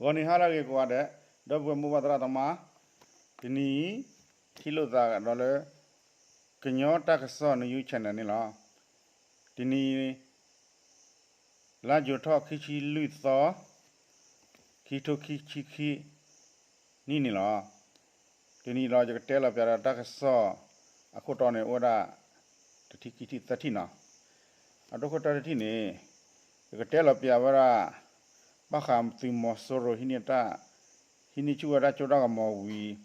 ဂီၤနံၤဟါလၢအဂ့ၤကိးဂၤဒဲး, ဒီပုၢ်ဝဲၢ်မိၢ်ပၢ်သရၣ်သမါ, တနံၤအံၤ ထံၣ်လိာ်သးဒီးလၢ ကညီတၢ်ကစီၣ် news channel န့ၣ်လီၤ. တနံၤအံၤ လါယူၤထီၣ်ခံဆံလွံၢ်သီ, ခံထိခံဆံခံနံၣ်န့ၣ်လီၤ. တနံၤအံၤဒီး ယကတဲလီၤပျးဒီးတၢ်ကစီၣ်အခိၣ်တီန့ၣ် အိၣ်ဝဲဒၣ် တထံၣ်ခံထံၣ်သၢထံၣ်နီၤ. အဒိခိၣ်တၢ်တထံၣ်န့ၣ် ယကတဲလီၤပျးဝဲဒၣ် ဘၣ်ဃးသုးမီၤစိရိၤဟံးန့ၢ်တၢ် ဟံးန့ၢ်ဆူၣ်ဝဲဒၣ်ကၠိတၢ်ကမီၤဝံၤ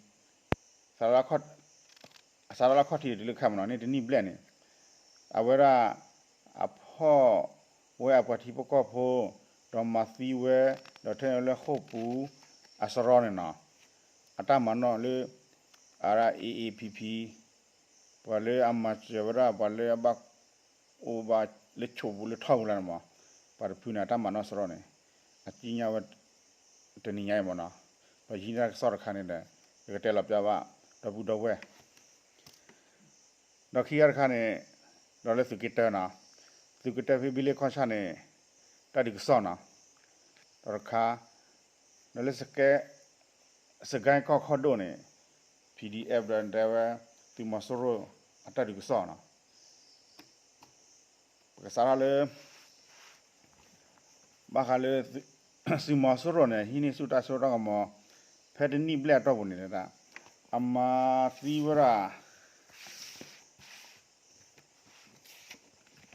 စးထီၣ်လၢခီၣ်ထံးတုၤလၢခဲမ့ၢ်နီၤ န့ၢ်တနံၣ်ဘျဲၣ်န့ၣ် အဝဲဒၣ် အဖီၣ်ဝဲအပှၤထံဖိကီၢ်ဖိ ဒီးမၤသံဝဲ ဒီးထၢန့ၢ်ဝဲလၢဃိာ်ပူၤအစရီန့ၣ်နီၤ, အတၢ်မၤနီၣ်လၢ အဝဲဒၣ် A A P P ပှၤလၢအမၤစၢၤဝဲဒၣ် ပှၤလၢအဘၣ်အိၣ်ဘၣ်လၢဆိးပူၤလၢထီပူၤလၢန့ၣ်မး, ပှၤတဖုန့ၣ် အတၢ်မၤနီၣ်စရီန့ၣ် အကံၣ်ညါဝဲ တနံၤညါအံၤမ့ၢ်နီၤ, ပှၤဟံးန့ၢ်တၢ်ကစီၣ်တခါန့ၣ်ဒီး ယကတဲလီၤပျးဘၣ် ဒီပုၢ်ဒီဝဲၢ် ဒီးခံဂၤတခါန့ၣ် ဒီးလၢသုးက့တၢနီၤ, သုးက့တၢဖဲဘံလ့ခီၣ်ဆၣ်န့ၣ် တၢ်ဒုးကစီၣ်နီၤ, ဒီးတခါ ဒီးလၢ စကဲကီၢ်ခီၣ်ဒိၣ်န့ၣ် P D F ဒီးတဲဝဲ သုးမီၤစိရိၤအတၢ်ဒုးကစီၣ်နီၤ, ပကစးထီၣ်လၢ ဘၣ်ဃးလၢ သုးမီၤစိရိၤန့ၣ် ဟံးန့ၢ်ဆူၣ်တၢ်စိတၢ်ကမီၤ ဖဲတနံၣ်ဘျဲၣ်အတီၢ်ပူၤန့ၣ် အမၤသံဝဲဒၣ်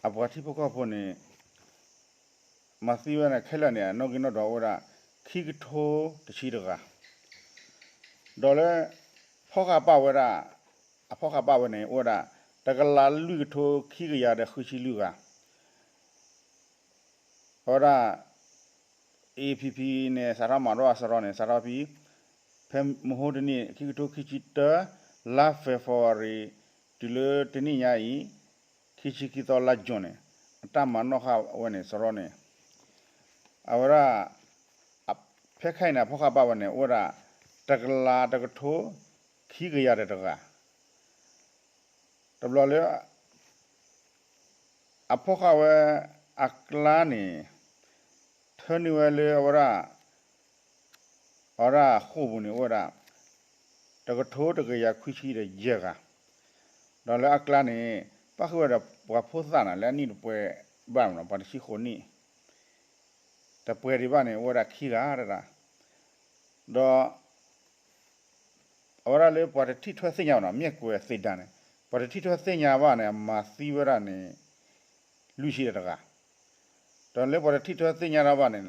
အပှၤထံဖိကီၢ်ဖိန့ၣ် မၤသံဝဲန့ၣ် ခဲလၢာ်န့ၣ် အနီၣ်ဂံၢ်နီၣ်ဒွးအိၣ်ဝဲဒၣ် ခံကထိတဆံတဂၤ, ဒီးလၢ ဖီၣ်ဃာ်ပာ်ဝဲဒၣ် အဖီၣ်ဃာ်ပာ်ဝဲန့ၣ် အိၣ်ဝဲဒၣ် တကလးလွံၢ်ကထိခံကယၤဒီးဃုဆံလွံၢ်ဂၤ အဝဲဒၣ် A P P န့ၣ် စးထီၣ်မၤထီၣ်အစရီန့ၣ် စးထီၣ်ဖဲ ဖဲမဟါတနံၣ် ခံကထိခံဆံတၢ လါ February တုၤလၢတနံၣ်ညါအံၤ ခံဆံခံသီလါ June န့ၣ် အတၢ်မၤနီၣ်ဃာ်ဝဲန့ၣ် စရီန့ၣ် အဝဲဒၣ် ဖဲခဲအံၤန့ၣ် အဖီၣ်ဃာ်ပာ်ဝဲန့ၣ် အိၣ်ဝဲဒၣ် တကလးတကထိ ခံကယၤဒီးတဂၤ တဘျီလၢ အဖီၣ်ဃာ်ဝဲအကျါန့ၣ် ထၢနုာ်ဝဲလၢအဝဲဒၣ် အဝဲဒၣ်ဃိာ်ပူၤန့ၣ်အိၣ်ဝဲဒၣ် တကထိတကယၤခွံဆံဒီးယဲၢ်ဂၤ, ဒီးလၢအကျါန့ၣ် ပၣ်ဃုာ်ဝဲဒီးပှၤဖိသၣ်န့ၣ် လၢအနံၣ်တပှဲၤဘၣ်မ့ၢ်နီၤ ပှၤတဆံဃိးနံၣ် တပှဲၤဒံးဘၣ်န့ၣ် အိၣ်ဝဲဒၣ်ခံဂၤတဒၣ်, ဒီး အဝဲဒၣ်လၢပှၤတထံၣ်ထွဲသ့ၣ်ညါဘၣ်နီၤ မ့ၢ်ကွဲးသ့ၣ်ဒါန့ၣ် ပှၤတထံၣ်ထွဲသ့ၣ်ညါဘၣ်န့ၣ် အမၤသံဝဲဒၣ်န့ၣ် လွံၢ်ဆံဒီးတဂၤ, ဒီးလၢပှၤတထံၣ်ထွဲသ့ၣ်ညါတၢ်ဘၣ်န့ၣ်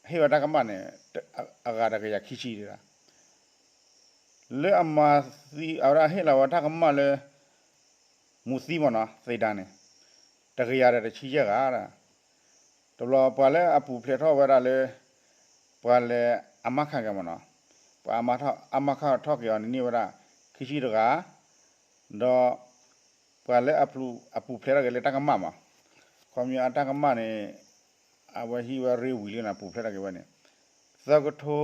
ဟ့ၣ်ဝဲတၢ်ကမၣ်န့ၣ် အဂၤတကယၤခံဆံဒၣ် လၢအမၤသံ အဝဲဒၣ်ဟ့ၣ်လီၤဝဲတၢ်ကမၣ်လၢ မူၤသံမ့ၢ်နီၤ သ့ၣ်ဒါန့ၣ် တကယၤဒီးတဆံယဲၢ်ဂၤဒၣ်, တဘျီပှၤလၢအပူၤဖျဲးထီၣ်ဝဲဒၣ်လၢ ပှၤလဲၤအမါခးက့ၤမ့ၢ်နီၤ ပှၤအမါခးထီၣ်က့ၤအီၤန့ၣ်န့ၢ်ဝဲဒၣ် ခံဆံတဂၤ, ဒီး ပှၤလၢအပူၤဖျဲးထီၣ်က့ၤလၢတၢ်ကမၣ်မး, ခီပညီအတၢ်ကမၣ်န့ၣ် အဝဲဟံးဝဲရ့ဝံၤလံန့ၣ် ပူၤဖျဲးထီၣ်က့ၤဝဲန့ၣ် သၢကထိ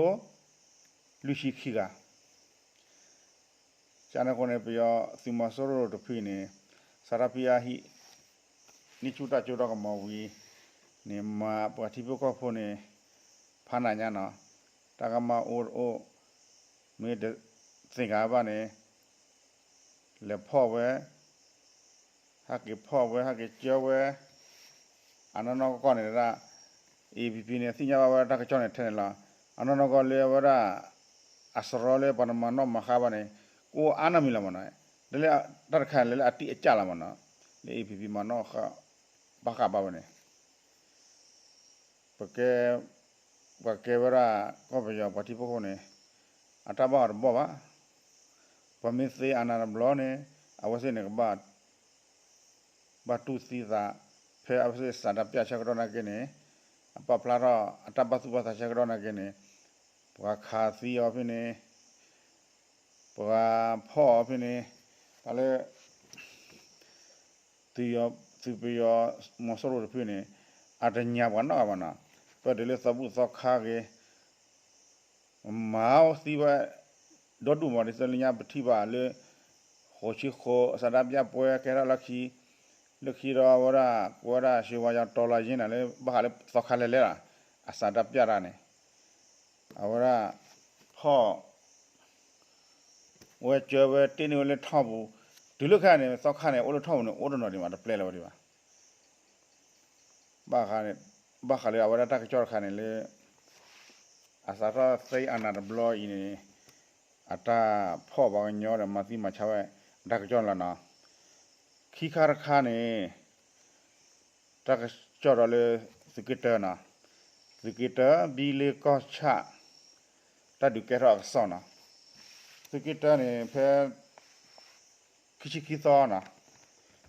လွံၢ်ဆံခံဂၤ ကန့ၣ်အဃိန့ၣ် ပယီၤသုးမီၤစိရိၤတဖုန့ၣ် စးထီၣ်ဖဲအဟံး န့ၢ်ဆူၣ်တၢ်စိတၢ်ကမီၤဝံၤန့ၣ် မၤပှၤထံဖိကီၢ်ဖိန့ၣ် ဖးနးညါနီၤ, တၢ်ကမၣ်အိၣ်တအိၣ် မ့ၢ်တသ့ၣ်ညါဘၣ်န့ၣ် လဲၤဖီၣ်ဝဲ ဟဲက့ၤဖီၣ်ဝဲ ဟဲက့ၤကၢဝဲ အနီၢ်နီၢ်ကီၢ်ကီၢ်န့ၣ်ဒၣ် A P P န့ၣ် သ့ၣ်ညါဘၣ်ဝဲတၢ်ကစီၣ်န့ၣ်ထဲန့ၣ်လီၤ. အနီၢ်နီၢ်ကီၢ်လၢအဝဲဒၣ် အစရီလၢပှၤတမၤနီၣ်မၤဃါဘၣ်န့ၣ် ကအိၣ်အါနီတမံၤလီၤမ့ၢ်နီၤ. လၢတၢ်တခါန့ၣ် လၢလၢအတံၢ်အစၢ်လီၤမ့ၢ်နီၤ. လၢ A P P မၤနီၣ်ဃာ် ဘၣ်ဃးဘၣ်ဝဲန့ၣ် ပကဲ ပှၤကဲဝဲဒၣ် ကီၢ်ပယီၤပှၤထံဖိကီၢ်ဖိန့ၣ် အတၢ်ဘၣ်အီၤတဘီၣ်ဘၣ်. ပှၤမ့ၢ်သ့အနၤတဘျီန့ၣ် အဝဲသ့ၣ်န့ၣ်ကဘၣ် ဘၣ်တူၢ်သံသး ဖဲအဝဲသ့ၣ်ဆန္ဒပြဆၢကတီၢ်နာ်က့န့ၣ် အပာ်ဖျါထီၣ်အတၢ်ဘၣ်သူၣ်ဘၣ်သးဆၢကတီၢ်နာ်က့န့ၣ် ပှၤခးသံအီၤဖဲန့ၣ် ပှၤဖီၣ်အီၤဖဲန့ၣ် တၢ်လၢ သုးပယီၤ သုးမီၤစိရိၤတဖုန့ၣ် အတညါပှၤနီတဂၤဘၣ်နီၤ. ပတုၤလၢသီဘူၣ်သီခါဂ့ၤ မၤသံဝဲ ဒီဒူၣ်မး ဒ်သိးလၢညါပထံၣ်ဘၣ်လၢ ဃိးဆံဃိး အဆန္ဒပြပွဲကဲထီၣ်လီၢ်ခံ လၢခံဒီးဝဲဒၣ် ကိးဝဲဒၣ် ရွှေဝါရောင်တော်လှန်ရေး န့ၣ်လၢ ဘၣ်ဃးလၢသီခါလဲၤလဲၤလီၤ အဆန္ဒပြတၢ်န့ၣ် အဝဲဒၣ် ဖီၣ် ဝဲကၢဝဲတ့ၢ်န့ၢ်ဝဲလၢထီၣ်ပူၤ, တုၤလၢခဲအံၤန့ၣ် သီခါန့ၣ် အိၣ်လၢထီၣ်ပူၤန့ၣ် အိၣ်တနီၤဒံးဘၣ် တပျဲလၢၤဝဲဒံးဘၣ်. ဘၣ်ဃးလၢအဝဲဒၣ်တၢ်ကစီၣ်တခါန့ၣ်လၢ အစးထီၣ်သိမ်းအာဏာတဘျီအံၤန့ၣ် အတၢ်ဖီၣ်ပှၤကညီဒီးမၤသံမၤဆါဝဲ တၢ်ကစီၣ်လီၤနီၤ. ခံခါတခါန့ၣ် တၢ်ကစီၣ်ဒီးလၢ သုးက့တၢနီၤ, သုးက့တၢ ဘံလ့ကီၢ်ဆၣ် တၢ်ဒုးကဲထီၣ်အကစီၣ်နီၤ. သုးက့တၢန့ၣ် ဖဲ ခံဆံခံသီနီၤ,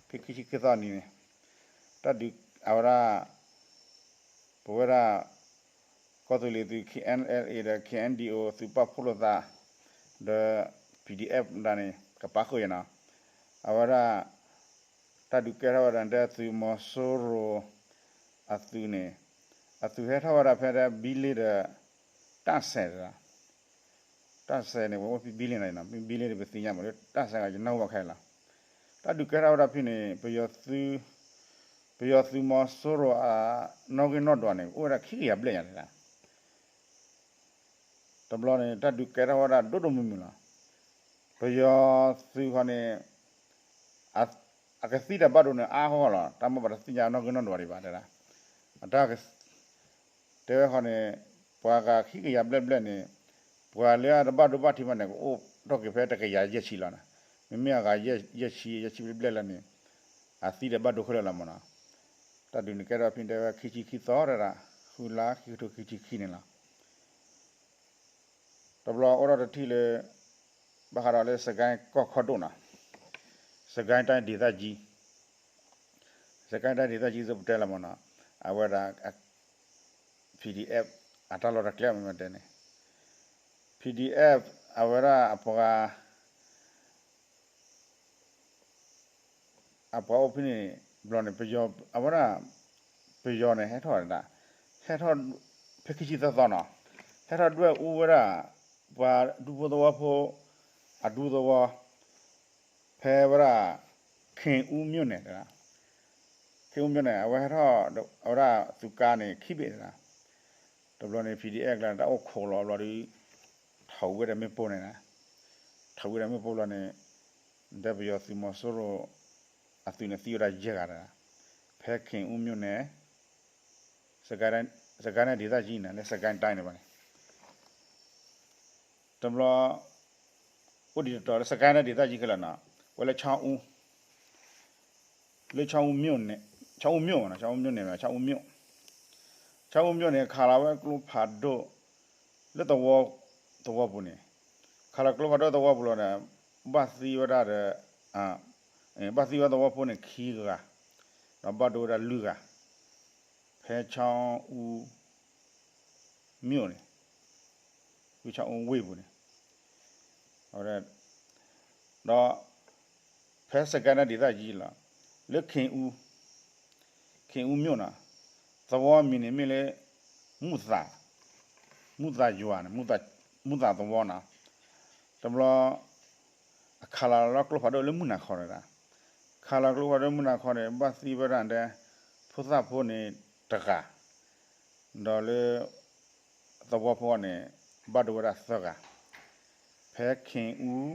ဖဲခံဆံခံသီနံၤန့ၣ် တၢ်ဒုးအဝဲဒၣ် ပဝဲဒၣ် ကီၢ်သူလ့ၤသုး K N L A ဒီး K N D O သုးပာ်ဖှိၣ်လိာ်သး ဒီး P D F ဒၣ်န့ၣ် ကပာ်ဃုာ်ယနီၤ. အဝဲဒၣ် တၢ်ဒုးကဲထီၣ်ဝဲဒၣ်ဒီးသုးမီၤစိရိၤ အသုးန့ၣ် အသုးဟဲထီၣ်ဝဲဒၣ်ဖဲဒၣ်ဘံလ့ဒီး တၢ်စဲး တၢ်စဲးန့ၣ် ပဝဲအိၣ်ဖဲဘံလ့နီၤ, ဘံလ့ဒီးပသ့ၣ်ညါမးလၢတၢ်စဲးဂၤယနၢ်ဟူဘၣ်ခဲလၢာ်လီၤ. တၢ်ဒုးကဲထီၣ်ဝဲဒၣ်ဖဲန့ၣ် ပယီၤသုး ပယီၤသုးမီၤစိရိၤအနီၣ်ဂံၢ်နီၣ်ဒွးန့ၣ် အိၣ်ဝဲဒၣ်ခံကယၤဘျဲၣ်ညါန့ၣ်လီၤ. တဘျီန့ၣ် တၢ်ဒုးကဲထီၣ်ဝဲဒၣ်ဒိၣ်ဒိၣ်မုၢ်မုၢ်လီၤ. ပယီၤသုးဃီန့ၣ် အကသံတၢ်ဘၣ်ဒိန့ၣ် အါဃီလီၤ, တၢ်မ့ၢ်ပှၤတသ့ၣ်ညါနီၣ်ဂံၢ်နီၣ်ဒွးဒံးဘၣ်တဲဒၣ်. အတၢ်က တဲဝဲဃီန့ၣ် ပှၤဂၤခံကယၤဘျဲၣ်ဘျဲၣ်န့ၣ် ပှၤလၢအတဘၣ်ဒိဘၣ်ထံးဘၣ်န့ၣ် ကအိၣ်ထီၣ်က့ၤဖဲတကယၤယဲၢ်ဆံလီၤ. မ့မ့ၢ်အဂၤယဲၢ်ဆံ ယဲၢ်ဆံဘျဲၣ်ဘျဲၣ်လၢန့ၣ် အသံတၢ်ဘၣ်ဒိခဲလၢာ်လီၤမးနီၤ. တၢ်ဒုးန့ၣ်ကဲထီၣ်ဖဲတဲဝဲခံဆံခံသီတဲဒၣ် ဃုလါခံကထိခံဆံခံန့ၣ်လီၤ. တဘျီအိၣ်ထီၣ်တထံၣ်လၢ ဘၣ်ဃးဒီးလၢစကဲကီၢ်ခီဒိၣ်နီၤ, စကဲတိုင်းဒေသကြီး, စကဲတိုင်းဒေသကြီး စပတဲလီၤမးနီၤ, အဝဲဒၣ် P D F အတၢ်လီၢ်တၢ်ကျဲမ့ၢ်တဲန့ၣ် P D F အဝဲဒၣ်အပှၤ အပှၤအိၣ်ဖဲန့ၣ်ဘျီန့ၣ် အဝဲဒၣ် ပယီၤန့ၣ် ဟဲထီၣ်ဒၣ် ဟဲထီၣ် ဖဲခံဆံသၢသီနီၤ, ဟဲထီၣ်ဒွဲၣ်အူဝဲဒၣ် ပှၤဒူဖိသဝီဖိ အဒူသဝီ ဖဲဝဲဒၣ် ခင်ဦးမြို့နယ် တဒၣ် ခင်ဦးမြို့နယ် အဝဲဟဲထီၣ် အဝဲဒၣ်သုးကါန့ၣ် ခံဘ့ၣ်တဒၣ်, တဘျီန့ၣ် P D F ကျါ တၢ်အိၣ်ခိးလီၤဘျီဒီး ထီၣ်ဝဲဒီးမ့ၣ်ပိၢ်န့ၣ်, ထီၣ်ဝဲဒီးမ့ၣ်ပိၢ်ဘျီန့ၣ် ဒီးပယီၤသုးမီၤစိရိၤ အသုးန့ၣ်သံဝဲဒၣ်ယဲၢ်ဂၤတဒၣ်, ဖဲ ခင်ဦးမြို့နယ် စစ်ကိုင်းတိုင်းဒေသကြီးန့ၣ် လၢ စစ်ကိုင်းတိုင်း န့ၣ်ဘၣ်န့ၣ် တဘျီ အိၣ်ဒံးတတီၤလၢ စစ်ကိုင်းတိုင်းဒေသကြီး ခဲလၢာ်နီၤ, ဝဲလၢ ချောင်းဦး, လၢ ချောင်းဦးမြို့န့ၣ်, ချောင်းဦးမြို့န့ၣ်, ချောင်းဦးမြို့န့ၣ် ချောင်းဦးမြို့န့ၣ် ခးလီၤဝဲကျိဖးဒိၣ် လၢသဝီ, သဝီပူၤန့ၣ်, ခးလီၤကျိဖးဒိၣ်သဝီပူၤလီၤန့ၣ် ဘၣ်သံဝဲဒၣ်ဒီး, ဘၣ်သံဝဲသဝီဖိန့ၣ်ခံဂၤ, ဒီးဘၣ်ဒိဝဲဒၣ်လွံၢ်ဂၤ, ဖဲ ချောင်းဦး မြို့န့ၣ်, ဖဲ ချောင်းဦးဝ့ၢ်ပူၤန့ၣ်, ဒီး ဖဲ စစ်ကိုင်းတိုင်းဒေသကြီး လီၤ, လၢ ခင်ဦး, ခင်ဦးမြို့န့ၣ် သဝီမံၤန့ၣ်မ့ၢ်လၢ မူၣ်သး, မူၣ်သးယွၤန့ၣ်, မူၣ်သးသဝီန့ၣ်, တဘျီ အခးလီၤလၢကျိဖးဒိၣ်လၢမုၢ်နၤခီတဒၣ်, ခးလီၤကျိဖးဒိၣ်မုၢ်နၤခီန့ၣ် ဘၣ်သံဝဲဒၣ်ဒီး ဖိသၣ်ဖိန့ၣ်တဂၤ, ဒီးလၢ သဝီဖိန့ၣ် ဘၣ်ဒိဝဲဒၣ်သၢဂၤ, ဖဲ ခင်ဦး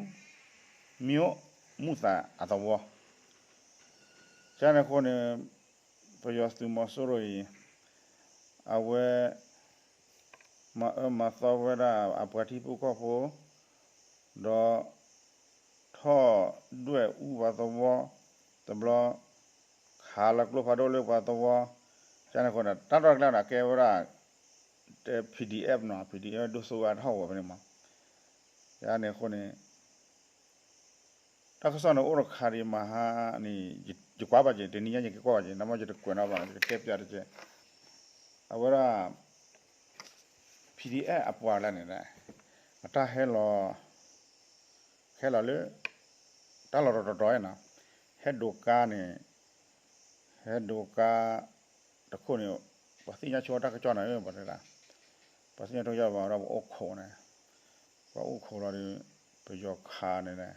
မြို့ မူၣ်သးအသဝီ, ကန့ၣ်အဃိန့ၣ် ပယီၤသုးမီၤစိရိၤအံၤ အဝဲ မၤအၢမၤသီဝဲဒၣ်အပှၤထံဖိကီၢ်ဖိ, ဒီး ထီၣ်ဒွဲၣ်အူပှၤသဝီ, တဘျီ ခးလီၤကျိဖးဒိၣ်လၢပှၤသဝီ, ကန့ၣ်အဃိန့ၣ် တၢ်လီၢ်တၢ်ကျဲဒၣ်ကဲဝဲဒၣ် P D F နီၤ, P D F ဒိၣ်စိဝဲတၢ်ဟီၣ်ကဝီၤဖဲန့ၣ်မး, ကန့ၣ်အဃိန့ၣ် တၢ်ကစီၣ်န့ၣ်အိၣ်တခါဒံးမဟါန့ၣ် ယကွၢ်ဘၣ်က့ၤ တနံၤညါယကကွၢ်ဘၣ်က့ၤ နမ့ၢ်ယတကွဲးနီၣ်ဘၣ် ယကတဲပျးတက့ၢ်, အဝဲဒၣ် P D F အပှၤလၢန့ၣ် အတၢ်ဟဲလီၤ ဟဲလီၤလၢ တၢ်လီၢ်တတီၤတီၤနီၤ, ဟဲဒိးကါန့ၣ် ဟဲဒိးကါ တခိၣ်န့ၣ် ပှၤသ့ၣ်ညါဆိတၢ်ကစီၣ်န့ၣ် ပှၤတဲဒၣ် ပှၤသ့ၣ်ညါဆိဘၣ်ဒီးပှၤအိၣ်ခိးန့ၣ်, ပှၤအိၣ်ခိးလီၤဒီး ပယီၤခးန့ၣ်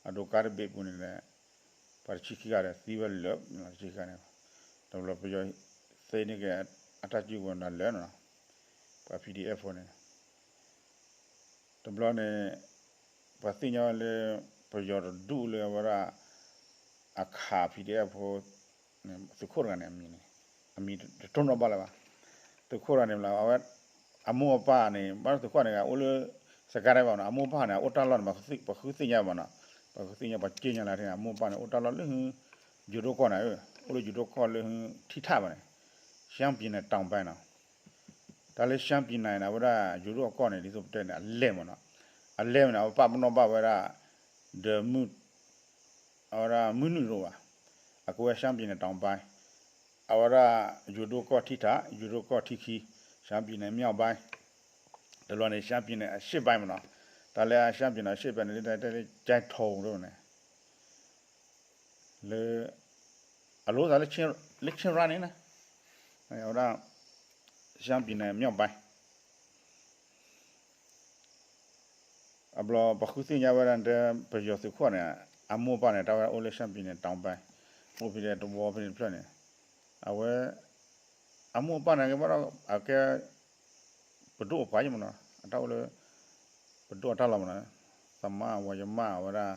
အဒိးကါတဘ့ၣ်ပူၤန့ၣ် ပှၤတဆံခံဂၤဒီးသံဝဲလၢာ်, တဆံခံဂၤန့ၣ် တဘျီပယီၤသ့န့ၢ်က့ၤ အတၢ်စုကဝဲၤနၤလၢာ်နီၤ, ပှၤ P D F ဖိန့ၣ် တဘျီန့ၣ် ပှၤသ့ၣ်ညါဝဲလၢ ပယီၤတဒူၣ်လၢအဝဲဒၣ် အခး PDF ဖိ သုးခိၣ်တဂၤန့ၣ် အမံၤန့ၣ် အမံၤတတိၢ်နီၣ်ဘၣ်လၢၤဘၣ်. သုးခိၣ်တဂၤန့ၣ်လီၤ အဝဲ အမိၢ်အပၢ်န့ၣ် ဘၣ်ဒီးသုးခိၣ်န့ၣ် အိၣ်လၢ စကဲတၢ်ဘၣ်နီၤ အမိၢ်အပၢ်န့ၣ် အအိၣ်တၢ်လီၢ်န့ၣ် ပှၤဃုသ့ၣ်ညါဘၣ်နီၤ ပှၤဃုသ့ၣ်ညါပှၤက့ညါလၢထံန့ၣ် အမိၢ်အပၢ်န့ၣ် အိၣ်တၢ်လီၢ်လၢ ယိၤဒိၣ်ကီၢ်န့ၣ် အိၣ်လၢယိၤဒိၣ်ကီၢ်လၢ ထံထၣ်ဘၣ်န့ၣ် ရှမ်းပြည်နယ်တောင်ပိုင်းနီၤ တၢ်လၢ ရှမ်းပြည်နယ် န့ၣ် အဝဲဒၣ်ယိၤဒိၣ်အကီၢ်န့ၣ် ဒ်သိးပတဲန့ၣ် အလဲၢ်မးနီၤ အလဲၢ်မးန့ၣ် အဝဲပာ်ပနီၣ်ဘၣ်ဝဲဒၣ် ဒီးမုၢ် အဝဲဒၣ်မုၢ်နုာ်တအိၣ်ဘၣ် အကဝဲ ရှမ်းပြည်နယ်တောင်ပိုင်း အဝဲဒၣ် ယိၤဒိၣ်ကီၢ်ထံထၣ် ယိၤဒိၣ်ကီၢ်ထံခံ ရှမ်းပြည်နယ်မြောက်ပိုင်း တဘျီန့ၣ် ရှမ်းပြည်နယ်အရှေ့ပိုင်းမးနီၤ တၢ်လၢ ရှမ်းပြည်နယ်အရှေ့ပိုင်း န့ၣ် လၢတၢ်လၢ ကၠဲထိၣ်ဒိၣ်န့ၣ် လၢ အလိၤသးလၢ လၢ ချင်းရၢၣ်န့ၣ် အဝဲဒၣ် ရှမ်းပြည်နယ်မြောက်ပိုင်း အဘျီပှၤဃုသ့ၣ်ညါဝဲဒၣ်တဲ ပယီၤသုးခိၣ်န့ၣ် အမိၢ်အပၢ်န့ၣ် တၢ်ဝဲအိၣ်လၢ ရှမ်းပြည်နယ်တောင်ပိုင်း အိၣ်ဖဲဒၣ်တဝီဖဲန့ၣ်တဖျၢၣ်န့ၣ် အဝဲ အမိၢ်အပၢ်န့ၣ်က့ဘၣ်ဒီး အကဲ ပဒိၣ်အပှၤယမးနီၤ အတၢ်အိၣ်လၢ ပဒိၣ်အတၢ်လီၢ်မးနီၤ သမါဝၤယမါဝဲဒၣ်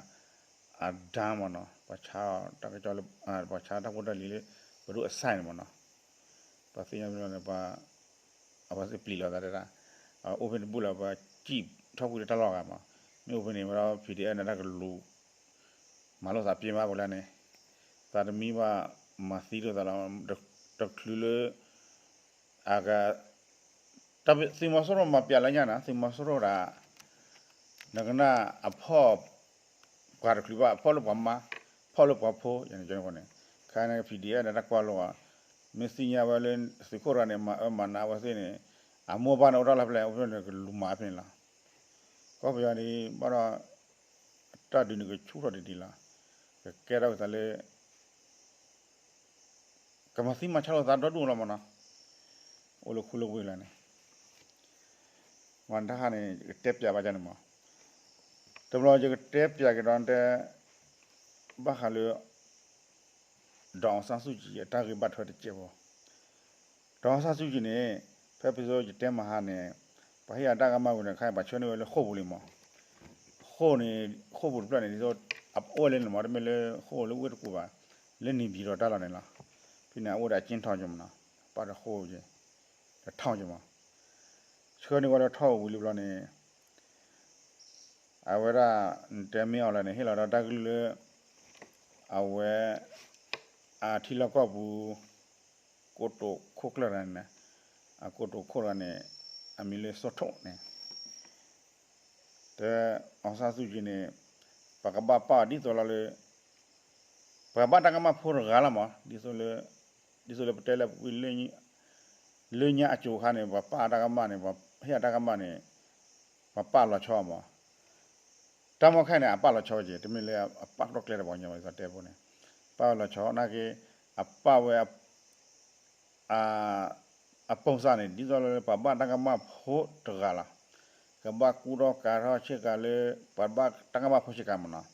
အဒါမးနီၤ ပှၤဆါတၢ်ကစီၣ်လၢ ပှၤဆါတၢ်ဖိတၢ်လံၤလၢ ပဒိၣ်အစၢ်န့ၣ်မးနီၤ ပှၤသ့ၣ်ညါဖဲန့ၣ် အဝဲသ့ၣ်ပျံၤလီၤသးတဲဒၣ် အိၣ်ဖဲန့ၣ်တဘူၣ်လၢၤ ပှၤစံၣ်ထီၣ်ကွံာ်လၢတၢ်လီၢ်ဂၤမး မ့ၢ်အိၣ်ဖဲန့ၣ်ဝဲဒီး PDF န့ၣ် တၢ်ကလူၤ မၤလိာ်သးပျ့ၤမးပှၤလၢန့ၣ် သးတမံဘၣ် မၤသံလိာ်သးလီၤ တချုးလၢ အက တၢ်သုးမီၤစိရိၤမၤပျးလၢညါနီၤ သုးမီၤစိရိၤဒၣ် နကနၣ်အဖီၣ် ပှၤတချုးဘၣ် အဖီၣ်လၢပှၤမါ ဖီၣ်လၢပှၤဖိ ယန့ၣ်န့ၣ် ခဲအံၤန့ၣ် PDF န့ၣ် တၢ်ကွၢ်လိာ်အီၤ မ့ၢ်သ့ၣ်ညါဝဲလၢ သုးခိၣ်တဂၤန့ၣ် မၤအၢမၤနးအဝဲသ့ၣ်န့ၣ် အမိၢ်ပၢ်န့ၣ် အိၣ်တၢ်လီၢ်ဖဲလဲၣ် အိၣ်ဖဲန့ၣ် ကလူၤမၤဖဲန့ၣ်လီၤ ကီၢ်ပယီၤန့ၣ် ဘၣ်ဒီး တၢ်ဒုးန့ၣ်ကဆူၣ်ထီၣ်ဒံးဒံးလီၤ ကကဲထီၣ်ကသးလၢ ကမၤသံမၤဆါလိာ်သးဒီဒူၣ်လီၤမးနီၤ အိၣ်လၢခူလၢဝ့ၢ်လီၤန့ၣ် မ့ၢ်တၢ်ဟါန့ၣ် ယကတဲပျးဘၣ်ဒ်န့ၣ်မး တဘျီယကတဲပျးကဒီးတဲ ဘၣ်ဃးလၢ ဒေါ်အောင်ဆန်းစုကြည် အတၢ်ဂ့ၢ်ဘၣ်ထွဲတစဲးဖိ ဒေါ်အောင်ဆန်းစုကြည်န့ၣ် ဖဲဖဲသိယတဲမဟါန့ၣ် ပှၤဟ့ၣ်အတၢ်ကမၣ်ဝံၤန့ၣ် ခါအံၤပှၤဆှၢန့ၢ်ဝဲလၢဃိာ်ပူၤလံမး ဃိာ်န့ၣ် ဃိာ်ပူၤတဖျၢၣ်န့ၣ် ဒ်သိး အအိၣ်ဝဲလၢန့ၣ်မး တမ့ၢ်လၢဃိာ်လၢဝ့ၢ်တကူၣ်ဘၣ် လၢန့ၣ်ပၠံၤဒီးတၢ်လီၢ်န့ၣ်လီၤ ဖဲန့ၣ် အအိၣ်ဒီးအကၠ့ထီက့ၤမးနီၤ ပာ်ဒီးဃိာ်က့ၤ ဒီးထီက့ၤမး ဆှၢန့ၢ်ဝဲလၢထီၣ်ဝံၤလံဘျီန့ၣ် အဝဲဒၣ် နတဲမ့ၢ်အီၤလၢန့ၣ် ဟ့ၣ်လီၤဒီးတၢ်ကလုၢ်လၢ အဝဲ အထံလီၢ်ကီၢ်ပူၤ ကိတိာ်ခိၣ်ကျၢၢ်တဂၤန့ၣ် အကိတိာ်ခိၣ်တဂၤန့ၣ် အမံၤလၢစီၣ်ထိၣ်န့ၣ် တဲ အောင်ဆန်းစုကြည်န့ၣ် ပကဘၣ်ပာ်အီၤဒ်သိးလီၤလၢ ပှၤဘၣ်တၢ်ကမၣ်ဖိတဂၤလီၤမး ဒ်သိးလၢ ဒ်သိးလၢပတဲလၢ လၢညါအစိၤခါန့ၣ် ပှၤပာ်တၢ်ကမၣ်န့ၣ် ပှၤဟ့ၣ်အတၢ်ကမၣ်န့ၣ် ပှၤပာ်လီၤဆီမး တၢ်မီၢ်ခဲန့ၣ် အပာ်လီၤဆီဝဲက့ၤ တမ့ၢ်လၢအပာ်ထီၣ်ကျဲဒီး ပှၤကညီဝဲသးတဲဖိန့ၣ် ပာ်ဝဲလီၤဆီနာ်က့ အပာ်ဝဲ အ အပိၢ်စၢ်န့ၣ် ဒ်သိးလၢပှၤဘၣ်တၢ်ကမၣ်ဖိတဂၤလီၤ. ကဘၣ်ကူၣ်ထီၣ်ကၤထီၣ်ဆ့ကၤလၢ ပှၤဘၣ်တၢ်ကမၣ်ဖိဆ့ကၤမးနီၤ.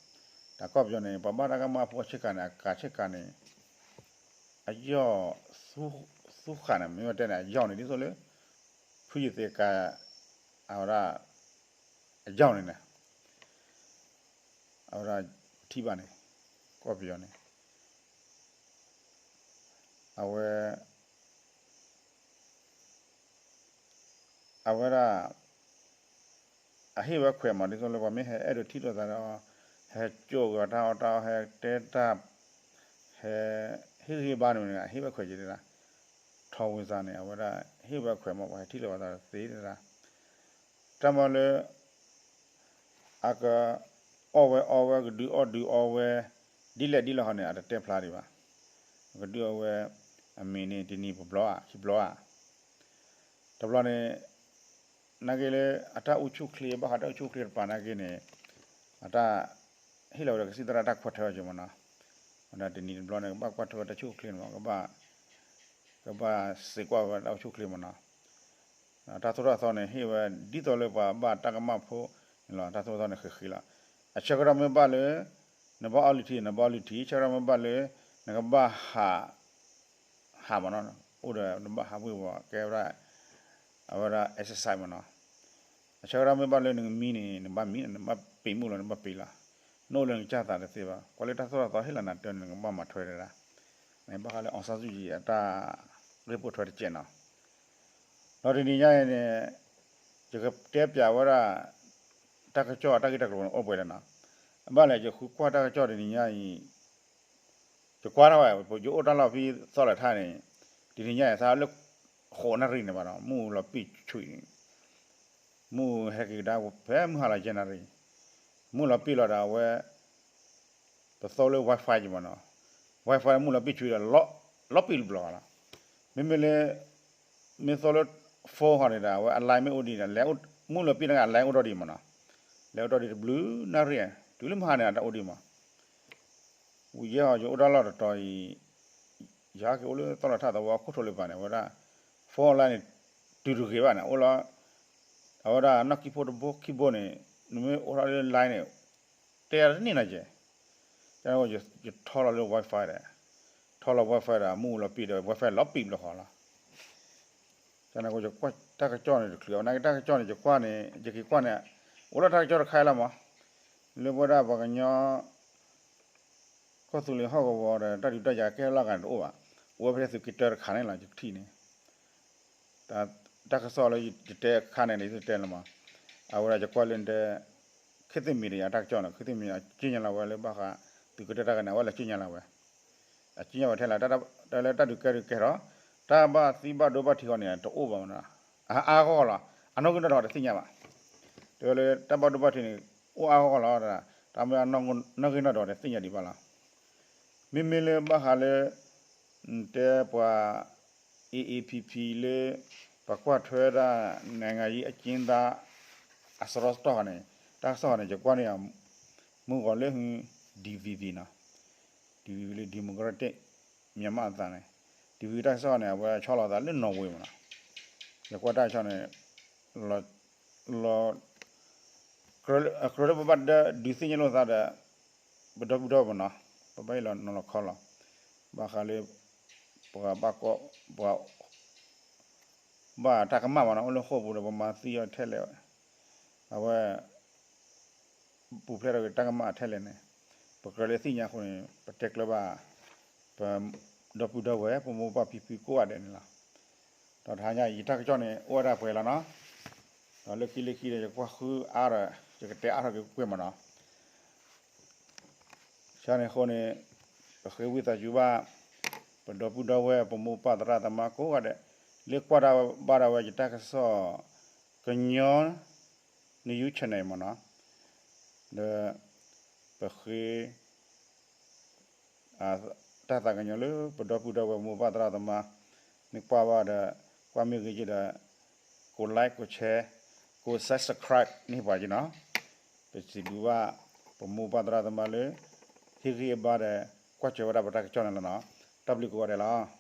တၢ်ကီၢ်ပယီၤန့ၣ် ပှၤဘၣ်တၢ်ကမၣ်ဖိဆ့ကၤန့ၣ် အကၤဆ့ကၤန့ၣ် အယီၢ် သူဃာ်န့ၣ် မ့ၢ်ဝဲတဲန့ၣ် အယီၢ်န့ၣ် ဒ်သိးလၢ ဖုယသ့ၣ်ကၤ အဝဲဒၣ် အယီၢ်န့ၣ်န့ၣ် အဝဲဒၣ်ထံၣ်ဘၣ်န့ၣ် ကီၢ်ပယီၤန့ၣ် အဝဲ အဝဲဒၣ် အဟ့ၣ်ဝဲခွဲးမး ဒ်သိးလၢပှၤမ့ၢ်ဟဲအဲၣ်ဒိးထံၣ်လိာ်သးဒီး ဟဲစိာ်က့ၤတၢ်အီၣ်တၢ်အီ ဟဲတဲတၢ် ဟဲဟ့ၣ်ဂံၢ်ဟ့ၣ်ဘါန့ၣ် အဟ့ၣ်ဝဲခွဲးက့ၤဒၣ် ထီၣ်ဝံၤသးန့ၣ် အဝဲဒၣ်ဟ့ၣ်ဝဲခွဲးမး ပှၤဟဲထံၣ်လိာ်သးသ့ဒၣ် တၢ်မၤလၢ အကအီၣ်ဝဲအီဝဲ ကဒုးအီၣ်ဒုးအီဝဲ ဒ်လဲၣ်ဒ်လဲၣ်ဟီန့ၣ် အတတဲဖျါဒံးဘၣ်. ကဒုးအီၣ်ဝဲ အမ့ၢ်န့ၣ် တနံၤပဘျီဧါ ခံဘျီဧါ တဘျီန့ၣ် နာ်က့လၢ အတၢ်အိၣ်ဆူၣ်ချ့ ဘၣ်ဃးတၢ်အိၣ်ဆူၣ်ချ့တပၤနာ်က့န့ၣ် အတၢ် ဟ့ၣ်လီၤဝဲဒီးကစၢ်သရၣ်တၢ်ကွၢ်ထွဲဝဲက့ၤမးနီၤ. ဝဲဒၣ်တနံၤတဘျီန့ၣ် ကဘၣ်ကွၢ်ထွဲဝဲတၢ်အိၣ်ဆူၣ်ချ့န့ၣ်မး ကဘၣ် ကဘၣ်စံးကွၢ်ဝဲတၢ်အိၣ်ဆူၣ်ချ့မးနီၤ. တၢ်သိၣ်တၢ်သီန့ၣ် ဟ့ၣ်ဝဲဒ်သိးလၢပှၤဘၣ်တၢ်ကမၣ်ဖိန့ၣ်လီၤ. တၢ်သိၣ်တၢ်သီန့ၣ်ဃ့ဃ့လီၤ. အဆၢကတီၢ်မ့ၢ်ဘၣ်လၢ နဘၣ်အီလုၢ်ထံ နဘၣ်အီလုၢ်ထံ ဆၢကတီၢ်မ့ၢ်ဘၣ်လၢ နကဘၣ်ဟး ဟးမးနီၤ အိၣ်ဒီးနဘၣ်ဟးဝ့ၢ်ဝီၤ ကဲဝဲဒၣ် အဝဲဒၣ် exercise မးနီၤ. အဆၢကတီၢ်မ့ၢ်ဘၣ်လၢနကမံန့ၣ် နဘၣ်မံ, နဘၣ်ပံာ်မုၣ်လီၤ နဘၣ်ပံာ်လီၤ, နအိၣ်လၢနကစၢ်သးတသ့ဘၣ်, ကွၢ်လၢတၢ်သိၣ်တၢ်သီဟ့ၣ်လီၤနၤတၢ်န့ၣ် နကဘၣ်မၤထွဲဒၣ်, ဘၣ်ဃးလၢ အောင်ဆန်းစုကြည် အတၢ်ဂ့ၢ်ပိာ်ထွဲတကဲးနီၤ. ဒီးတနံၤညါအံၤန့ၣ် ယကတဲပၠးဝဲဒၣ် တၢ်ကစီၣ်အတၢ်ဂ့ၢ်တၢ်ကျိၤန့ၣ်အိၣ်ပှဲၤလၢနီၤ. အဘၣ်လဲၣ် ယဃုကွၢ်တၢ်ကစီၣ်တနံၤညါအံၤ ယကွၢ်ထီၣ်ဝဲ ယအိၣ်တၢ်လီၢ်ဖဲသီလၢထၣ်န့ၣ်, တနံၤညါအံၤသးလၢ ဃိးနၣ်ရံၣ်န့ၣ်ဘၣ်နီၤ မုၢ်လီၤပံာ်ဆွံးန့ၣ်, မုၢ်ဟဲက့ၤကဒါဖဲမုၢ်ဟါလီၤယဲၢ်နၣ်ရံၣ်, မုၢ်လီၤပံာ်လီၤဒီးအဝဲ ပသိလၢ Wi-Fi ယမနီၤ, Wi-Fi မုၢ်လီၤပံာ်ဆွံးဒီး လီၤပံာ်လီၤဘျီလီၤ. မ့မ့ၢ်လၢ မ့ၢ်သိလၢ phone ဃီန့ၣ်ဒီး အဝဲအ line မ့ၢ်အိၣ်ဒံးဒီး မုၢ်လီၤပံာ်န့ၣ် အ line အိၣ်ဒီးဒံးမနီၤ, လဲၤအိၣ်ဒီးဒံးတဘျုးနၣ်ရံၣ်, တုၤလၢမုၢ်ဟါန့ၣ် အတၢ်အိၣ်ဒံးမး ဝံၤယဲၢ်အီၤ ယအိၣ်တၢ်လီၢ်တတီၤအံၤ, ယဟဲက့ၤအိၣ်လၢသီလၢထၣ်သဝီခိၣ်ထိးလၢပၤန့ၣ် အဝဲဒၣ် phone line န့ၣ် တုၤတဂ့ၤဘၣ်န့ၣ် အိၣ်လီၤ, အဝဲဒၣ်နီၣ်ကံၣ်ဖိတဘိခံဘိန့ၣ် နမ့ၢ်အိၣ်ထီၣ်လၢ line န့ၣ် တဲတန့ၢ်နီၤကဲ, ယထီလီၤလၢ Wi-Fi ဒီး, ထီလီၤ Wi-Fi ဒီး မုၢ်လီၤပံာ်ဒီး Wi-Fi လီၤပံာ်ဘျီဃီလီၤ. ယကွၢ်တၢ်ကစီၣ်န့ၣ်တချုး နာ်က့တၢ်ကစီၣ်န့ၣ် ယကွၢ်န့ၣ် ယက့ၤကွၢ်န့ၣ် အိၣ်လၢတၢ်ကစီၣ်တခါအံၤလီၤမး, လၢပဝဲဒၣ်ပှၤကညီ ကီၢ်သူလ့ၤဟီၣ်ကဝီၤဒီး တၢ်ဒုးတၢ်ယၤကဲထီၣ်လၢအဂၤန့ၣ်တအိၣ်ဘၣ်, အိၣ်ဝဲဖဲသုးက့တၢတခါန့ၣ်လီၤ ယကထံၣ်န့ၣ်, တၢ်ကစီၣ်လၢယတဲအခါန့ၣ် ယတဲလၢမး, အဝဲဒၣ်ယကွၢ်လၢတဲ ခေတ်သစ်မီဒီယာ တၢ်ကစီၣ်န့ၣ် ခေတ်သစ်မီဒီယာ အကၠ့ညါလီၤဝဲလၢဘၣ်ဃး သုးက့တၢတၢ်ဂၤန့ၣ် အဝဲလၢကၠ့ညါလီၤဝဲ အကၠ့ညါဝဲထဲလၢ တၢ်လၢတၢ်ဒုးကဲဒုးကဲထီၣ်, တၢ်ဘၣ်သံဘၣ်ဒိဘၣ်ထံးဃီန့ၣ် တအိၣ်ဘၣ်မနီၤ, အအါဂီၢ်လီၤ, အနီၣ်ဂံၢ်နီၣ်ဒွးတသ့ၣ်ညါဘၣ်, တဲဝဲလၢတၢ်ဘၣ်ဒိဘၣ်ထံးန့ၣ် အိၣ်အါဂီၢ်လီၤ, တၢ်မ့ၢ်အနီၣ်ဂံၢ်နီၣ်ဒွးတသ့ၣ်ညါဒံးဘၣ်လီၤ. မ့မ့ၢ်လၢဘၣ်ဃးလၢ တဲပှၤ A A P P လၢ ပှၤကွၢ်ထွဲဒၣ် နိုင်ငံရေးအကျဉ်းသား အစရီစတီၢ်ဃီန့ၣ် တၢ်ကစီၣ်ဃီန့ၣ် ယကွၢ်န့ၢ်အီၤ မုၢ်ဂီၤလၢ D V B နီၤ, D V B လၢ Democratic Myanmar အသးန့ၣ် D V B တၢ်ကစီၣ်ဃီန့ၣ် အဝဲဆီလီၤသးလၢ Norway မနီၤ, ယကွၢ်တၢ်ကစီၣ်န့ၣ် လီၤ ကြၢးလၢပဘၣ်ဒုးသ့ၣ်ညါလိာ်သးဒီး ပဒီပုၢ်ဒီဝဲၢ်မနီၤ, ပဘၣ်အ့ၣ်လီၤနီၤလီၤခီလီၤ, ဘၣ်ဃးလၢ ပှၤဘၣ်ကီ ပှၤ ဘၣ်တၢ်ကမၣ်မနီၤ အိၣ်လၢဃိာ်ပူၤဒီး ပမၤသံအီၤထဲလဲၣ်, အဝဲ ပူၤဖျဲးထီၣ်က့ၤတၢ်ကမၣ်ထဲလဲၣ်န့ၣ် ပကြၢးလၢသ့ၣ်ညါအဃိန့ၣ် ပတဲကျၢၤဘၣ် ပဒီပုၢ်ဒီဝဲၢ် ပမိၢ်ပၢ်ဖံဖုကိးဂၤဒဲးန့ၣ်လီၤ. ဒီးတဟါညါအံၤ ယတၢ်ကစီၣ်န့ၣ် အိၣ်ဝဲဒၣ်ပှဲၤလီၤနီၤ, ဒီးလၢခံလၢခံဒီး ယကွၢ်ဃုအါဒီး ယကတဲအါထီၣ်က့ၤကွ့ၢ်မနီၤ. ဆၢန့ၣ်အဃိန့ၣ် ပဃ့ဝံသးစူၤဘၣ် ပဒီပုၢ်ဒီဝဲၢ် ပမိၢ်ပၢ်သရၣ်သမါကိးဂၤဒဲး လၢကွၢ်တၢ်ဘၣ်ဒၣ်ဝဲယတၢ်ကစီၣ် ကညီ News Channel မနီၤ, ဒီး ပဃ့ တၢ်သးကညီၤလၢပဒီပုၢ်ဒီဝဲၢ်မိၢ်ပၢ်သရၣ်သမါ မ့ၢ်ကွၢ်ဘၣ်ဒီး ကွၢ်မ့ၢ်ဂ့ၤက့ၤဒီး ကိး like ကိး share ကိး subscribe န့ၢ်ပှၤက့ၤနီၤ. ပစံးဘျုးဘၣ် ပမိၢ်ပၢ်သရၣ်သမါလၢ ဟ့ၣ်ဂံၢ်ဟ့ၣ်ဘါဒီး ကွၢ်စၢၤဝဲဒၣ်ပတၢ်ကစီၣ်န့ၣ်လီၤနီၤ. တၢ်ဘျုးကိးဂၤဒဲးလီၤ.